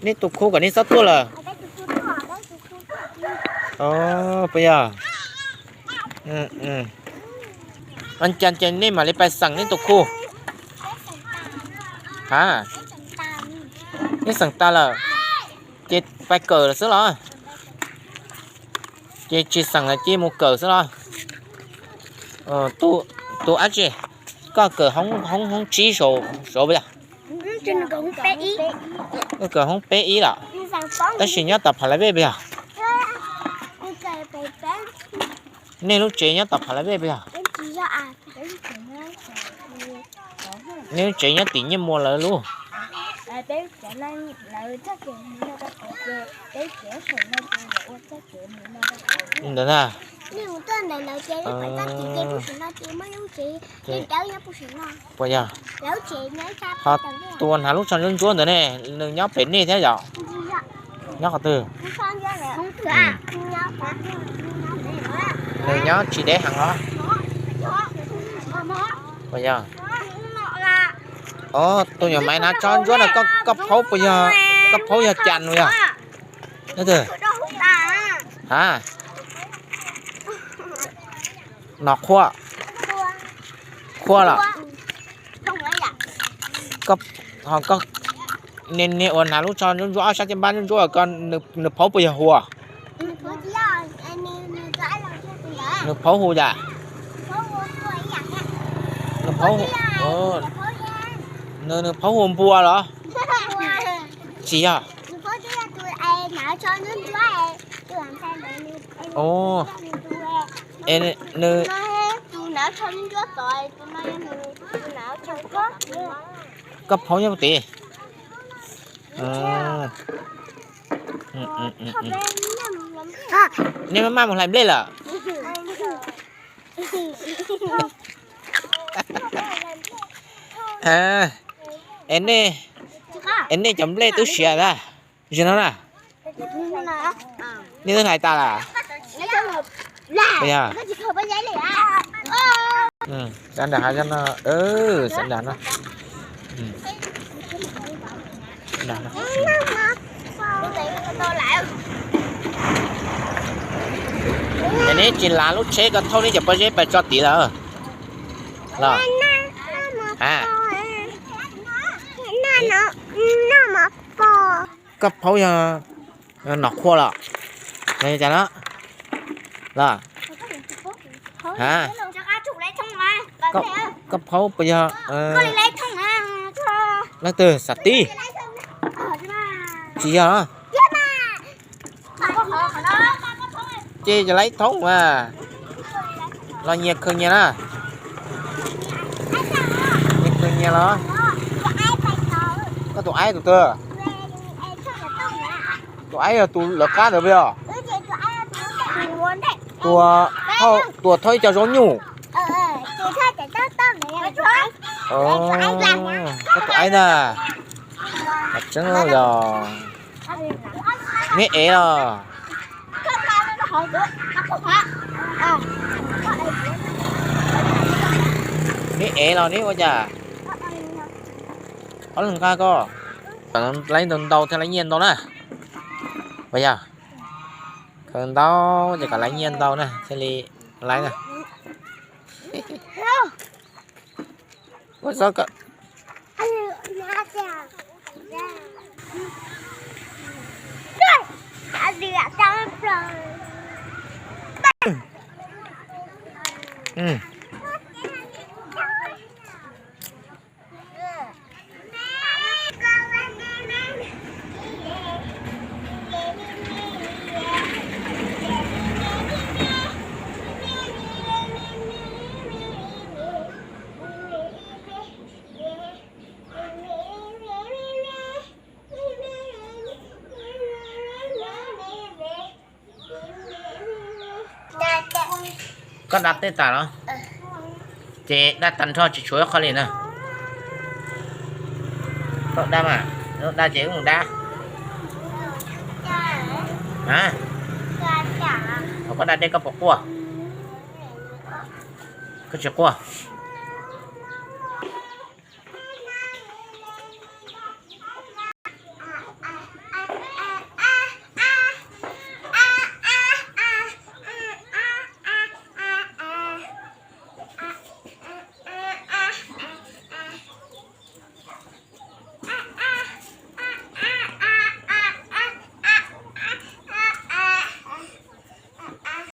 Nej tus khu kom nej txhob tuaj lawm. Puas yog? Ua cas ces nej mam li pais xeem nej tus khu? Ha, nej xeem tas lawm ces pais kawm lawm xwb los? Ces tsis xeem lawm ces mus kawm xwb los? Tus dab tsi, koj kawm hoob tsib saud puas yog? Koj kawm hoob peb ib los? Tab sis nyob tom Phav Lais Vej puas yog? Nej lub tsev nyob tom Phav Lais Vej puas yog? Nej lub tsev nyob tim Nyiaj Muas lawv lub. Ntawd na. Puas yog? Ho tus uas hnav lub tsho ntsuab ntsuab ntawd ne, nws nyob pem nej thiab yom? Nyob qhov twg? Nws nyob tsis deb heev los? Puas yog? Tus nyuam maiv hnav tsho ntsuab no, koj phaub puas yog? Koj phaub yog cas no yog? Ha, no qhua, qhua los? Niag uas hnav lub tsho ntsuab ntsuab, ob sab caj npab ntsuab ntsuab ko, nws phaub puas yog hu? Nws phaub hu yam? Nws phaub, nws phaub hu npua los? Tsis yog. Nws, koj phaub nyob tid. Nej maj maj mus hlais nplej lawm? Es nej, es nej cov nplej twb siav na, zim no na. Nej twb hlais tas lawm? Puas yog? Xav nram hav zoov no, xav nram no. Ces neb tsis lav lub tsheb ko thauj neb cov pob zeb pais tso tid lawm los? A, koj phaub yog nom qhua los? Los yog cas no? Los, a, koj phaub puas yog leej twg xav tib? Tsis yog. Ces yog laib thoob mas los nyias khaws nyias na. Nyias khaws nyias los? Koj tus aib tus twg? Tus aib yog tus lawv qab ntawd puas yog? Tus, tus thauj ib co zaub nyuj. Koj tus aib na. Tseeb yog neb ev los? Neb ev los neb ua cas? Ob leeg nqa koj. Laib ntau ntau thiaj laib nyiaj ntau na. Puas yog? Khaws ntau ces kom laib nyiaj ntau na thiaj li laib na. Ua txob ko. Koj da tej tas los? Ces da tag nrho tsis tshuav ib qho li na. Koj da mas, da ces wb mus da. A, thaum koj da dej koj puas quaj? Koj tsis quaj.